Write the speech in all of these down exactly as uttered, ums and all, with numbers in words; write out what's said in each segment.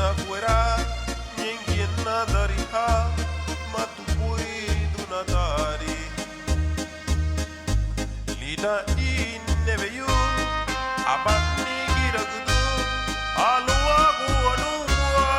Aguera ñeingiñe nadariha, matubuiduna dari. Lidan inebeyu, aba nigiragüdün, aluagu alugua.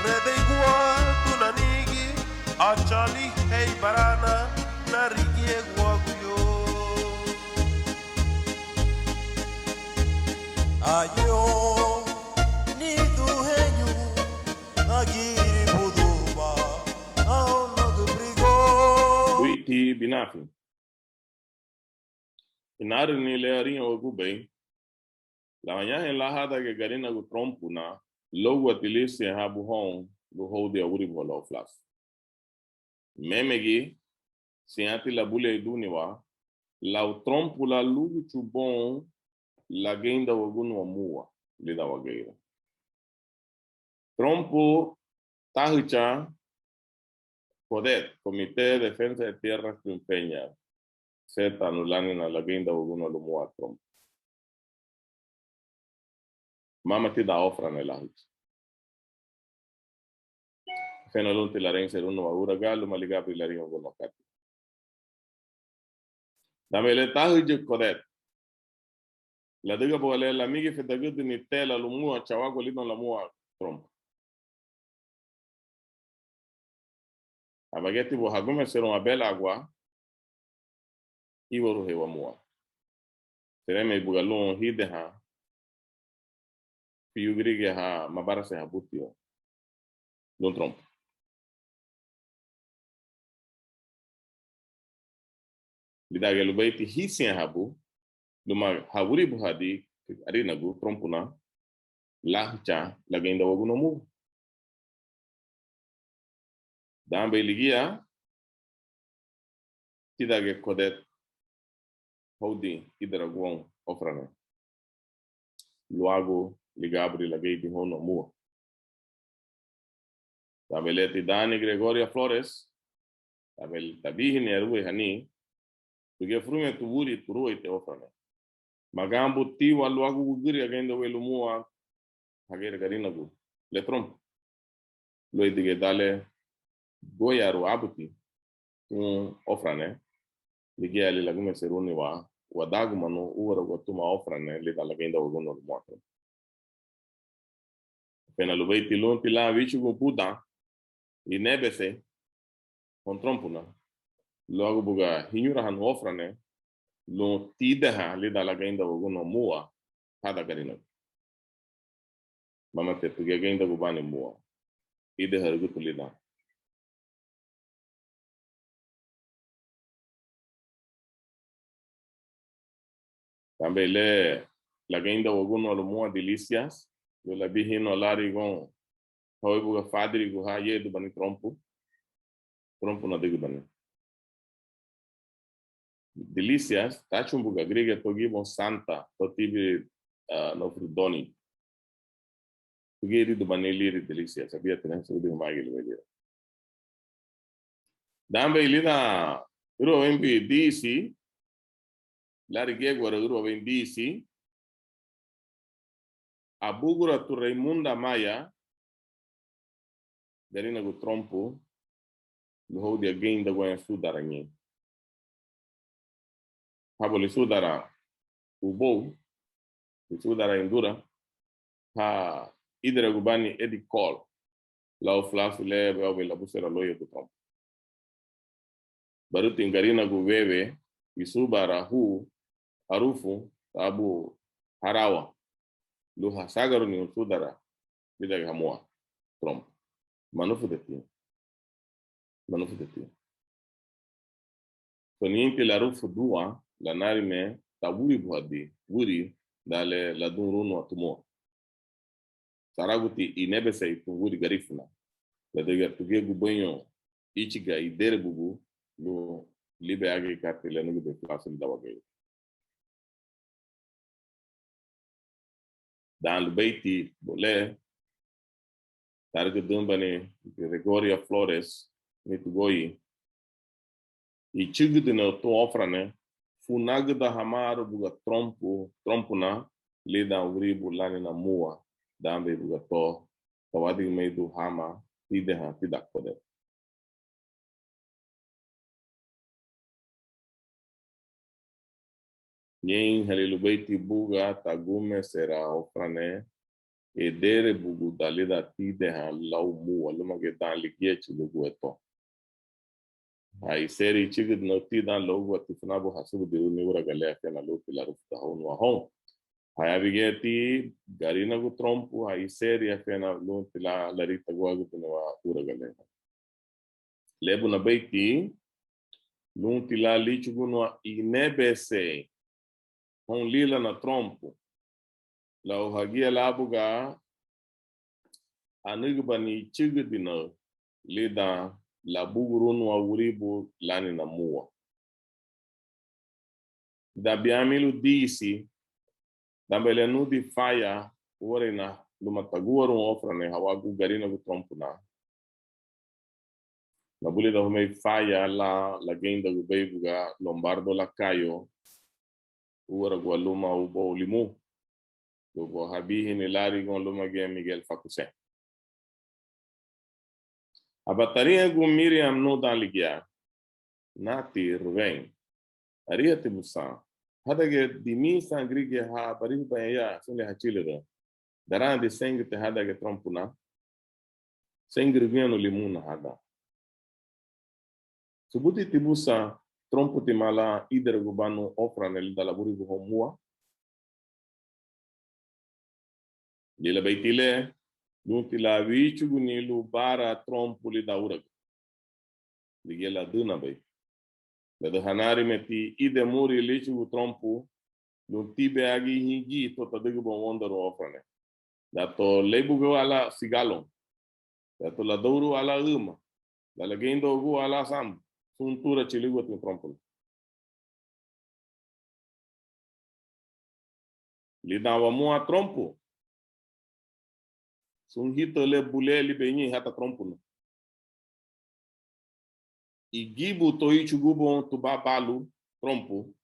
Redeigua tunanigi, achali heibarana, narigiaguagu yo. Ayo, niduheñu, agiribuduba, aonagübrigo. Buiti binafi. Inarüni le ariñawagubei, lawañahein lan hádangiñe Garinagu trompuna, lóuguati línsiñehabu houn lun hóudin awuribuha lau fulasu. Memegi, siñati labuleidúniwa lau trompu lan lúguchu boun lageindawaguniwa múa lidan wageira. Trompu táhücha CODET, Comité de Defensa de Tierras Caribeñas, sétanu lánina lageindawaguniwa lun múa trompu. Mama tidan ófurani láhücha. Fena lunti lareinsirúniwa úraga luma ligaburi lariñawagun katei. Danme le táhücha CODET, ladüga buga le lamigifedagüdüni tela lun múa chawagua lidoun lamúa trompu. Ábageti buga hagumeserun abelagua, íwaruhei wamúa. Seremei buga lun hídehan, fiu gürigia ha mabarasehabutiña lun trompu. Lídangiñe lubeiti hínsiñehabu luma hawuribuhadi Garinagu trompuna láhücha lageindawaguniwa múa. Danbei ligía, tídangiñe CODET houdin íderagua ófurani luagu ligaburi lageidihóuniwa múa. Danbei le ti Dani Gregoria Flores, danbei tabihini arúeihani, tuguya furumiñetu würi turúeiti ófurani. Maganbuntiwa luagu wügüri ageindawei lun múa hageira Garinagu le trompu. Luéidigiñe dan le gayaraaru ábuti un ófurani, ligíaali lagumeserúniwa wadagimanu úaragua tuma ófurani lidan lageindawaguniwa lun múa trompu. Fena lubeiti lunti lan wíchugun budan inebesei houn trompuna luagu buga hiñurahanu ófurani lun tídehan lidan lageindawaguniwa múa hadan Garinagu. Mama ti tuguya ageindagubani múa, ídeharügüti lidan. Danbei le lageindawaguniwa lun múa Delicias, lun labihinu lárigoun hawéi buga fádirigu ha yéedubani trompu, trompu nadügübani. Delicias, táchun buga gürigia to giboun Santa, to tíbiri, ah, nofuri Doni. Tuguya iridubani liri Delicias, sabía tener seguro de humagi lubei lira. Danbei lidan ürüwa weinbei díisi, lárigiñe gua ürüwa weinbei díisi, abuguratu Raimunda Maya, Garinagu trompu, lun houdin ageindaguaña súdarañein. Habu lisúdara ubóu, lisúdara indura, ha íderagubani Eddy Cole lau fulasu le weabei labusenra lóyuagu trompu. Barütin Garinagu wewe, isubara hu, arufu, tabu harawa, lun hasagaruni súdara lídangiñe hamúa trompu. Manufudetiña. Manufudetiña. Soniñeinti larufudúa, lanarime tawuribuhadi würi dan le ladunrúniwa tumúa. Saraguti inebesei tun würi Garifuna, ladüga tuguya gubeño íchiga iderabugu lun libei ágei katei le anügübei fulasu lidan wagei. Dan lubeiti buga le tárügüdünbani Gregoria Flores, nitu Goyi, ichügüdüna tun ófurani, funagüda hamaaru buga trompu, trompuna, lidan wuribu lánina múa, danbei buga to tawadigimaridu hama tídehan tidan kodera. Ñein hali lubeiti buga tagumesera ófurane, ederebuguda lidan tídehan lau múa, lúmagiñe dan ligíachili guentó. Ha iseri ichügüdinaü tidan luagu atifunabu hasubudiruni úraga le, afiñetina lunti larufudahoun houn. Ha yabigeti Garinagu trompu, ha iseri afiñetina lunti lan laritaguagüdüniwa úraga le. Lebunabeiti, lunti lan líchugúniwa inebesei houn lílana trompu, lau hagía lan buga anügübani ichügüdinaü lidan labugurúniwa wuribu lánina múa. Lidan biama milu díisi, danbei le nudin faya, úaraina luma tagúarun ófurane hawagu Garinagu trompuna. Nabulieida huméi faya lan lageindagubei buga Lombardo Lacayo, úaragua luma ubóu Limún, lugua habihini lárigoun lúmagiñe Miguel Facusé. Aba tariñagun Miriam nun dan ligía: Nati, Rubén, arihatibu san hádangiñe dimí san gürigia ha barihubaña ya sun le hachülürün? Darandi seingüti hádangiñe trompuna, seingürügüñanu limuna hadan. Subuditibu san tromputima lan íderagubanu ófurane lidan laburibu houn múa? Lilabeiti le, lunti lan wíchuguni lubara trompu lidan úraga. Ligía ladünabei. Ladüga hanarimeti ide muri líchugun trompu lun tibe agihigi to tadügüboun wóundarun ófurane. Dan to léibuga lan sigaloun, dan to ladourua lan üma, dan lageindaguagua lan sambu, sun tura chülüguati trompuna. Lidan wamúa trompu, sun hitaü le bulelibei ñein hata trompuna. Igibu to íchuguboun tuba balu trompu,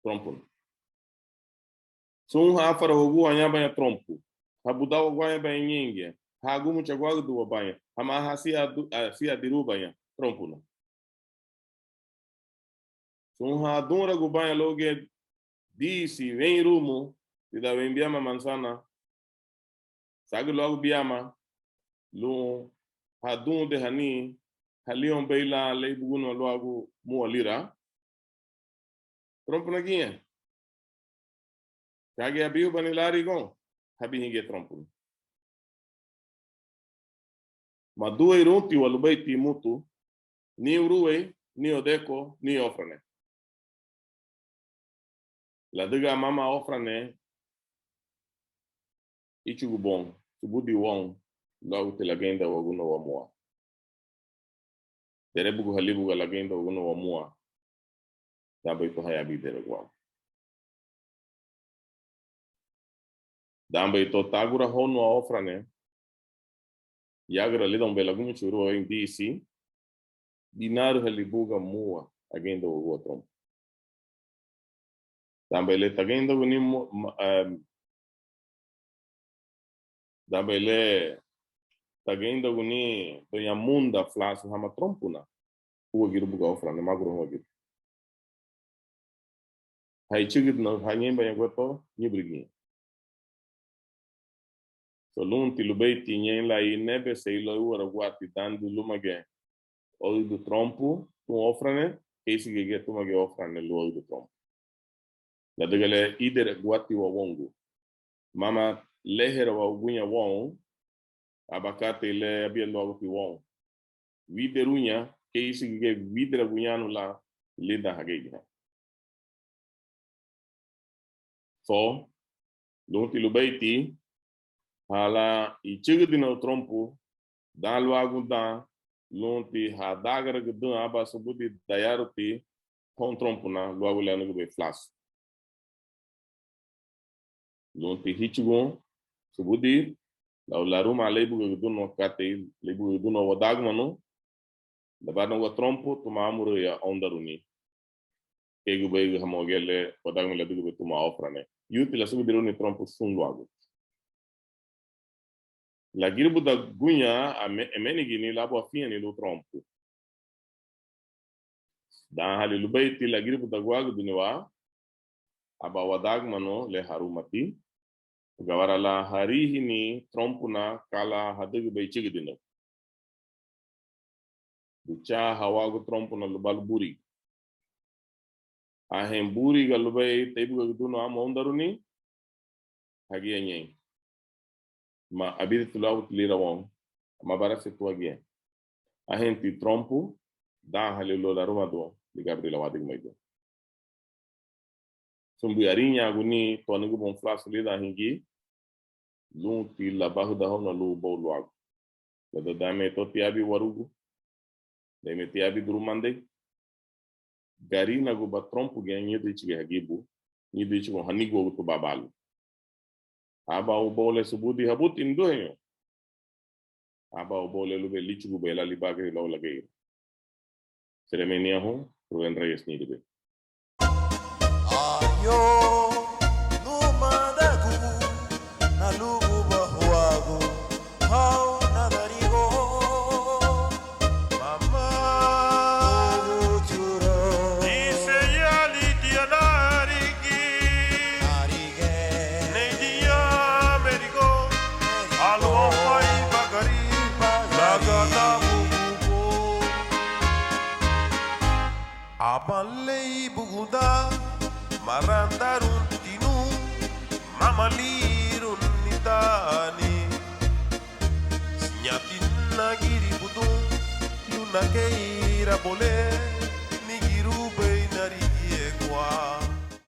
trompuna. Sun ha áfarawaguañabaña trompu, ha budawaguañabaña ñéingiñe, ha agumuchaguagüdüwabaña, hama ha asia- asiadirubaña trompuna. Sun ha adunragubaña luagu giñe díisi wein irumu lidan wein biama mansanas, sagü luagu biama, lun hadundehani halíounbei lan léibuguniwa luagu múa lira, trompuna giñe. Ka giñe abihubani lárigoun? Habihin giñe trompuna. Madueiruntiwa lubeiti mutu, ni urúei, ni odeko, ni ófurane. Ladüga mama ófurane íchuguboun, subudi woun luaguti lageindaguaguniwa múa. Derebuguhali buga lageindaguaguniwa múa danbei to hayabin deraguagu. Danbei to tágurahóuniwa ófurane yagüra lidounbei lagumuchun urúei díisi, binarühali buga múa ageindaguagua trompu. Danbei le tageindaguni mu- ma- em, danbei le tageindaguni doña Munda fulasu hama trompuna, úagiru buga ófurane, maguraha úagiru. Ha ichügüdinaü ha ñeinbaña guentó ñǘbürigiñe. So lunti lubeiti ñein lan inebesei luéi úaraguati dandi lúmagiñe óüdü trompu tun ófurane, keisi giñe túmagiñe ófurane lun óüdü trompu. Ladüga le íderaguatiwa woungua. Mama léherawa uguñe woun, aban katei le abía luaguti woun. Wíderuña, keisi giñe wíderaguñanu lan lidan hageidihan. So, lunti lubeiti, ha lan ichügüdinaü trompu, dan luagu dan, lunti hadagaragüdün aban subudi dayaruti houn trompuna, luagu le anügübei fulasu. Lunti híchugun subudi lau laruman léibugagüdüniwa katei, léibugagüdüniwa wadagimanu, labaranaagua trompu tuma amurúaña óundaruni. Kei gubeirügü hamuga le wadagimanu ladügübei tuma ófurane. lunti lasubudiruni trompu sun luagu. Lagiribudaguña eme-, emenigini labu afiñeni lun trompu. Dan hali lubeiti lagiribudaguagüdüniwa, aba wadagimanu le harumati, gawara lan harihini trompuna ka lan hadügübei ichügüdinaü. Buchá hawagu trompuna lubá luburiga. Anhein buriga lubéi teibugagüdünu amu óundaruni, hagía ñein. Ma abiritu luaguti lira woun, ma barase tuagia. Anheinti trompu, dan hali lun larumadun, ligaburi lawadigimaridu. Sun buri ariñaguni to anügüboun fulasu lidan higei, lunti labahüdahóuna lun ubóu luagu. Ladüga danme to tiabin warugu, danme tiabin durumandei, Garinaguba trompugiñe, ñüdün íchiga hagibu, ñüdün íchiga haniguagu tuba balu. Aban ubóu le subudi habuti, niduheñu. Aban ubóu le lubéi líchugubei lan libagari luagu lageira. Seremei niña hun, Rubén Reyes níribei. Ayo, numadagu, naluguba huagu, hau nadarigo, mama, nuguchura, iseyali tia narigi, narige, neidia merigo, alua pai bagari, lagada bugubo. Aba lei buguda, marandarun tinu, mamalirun nidani. Siñati nagiribudun, lun nageira bole, nigirubei narigiegua.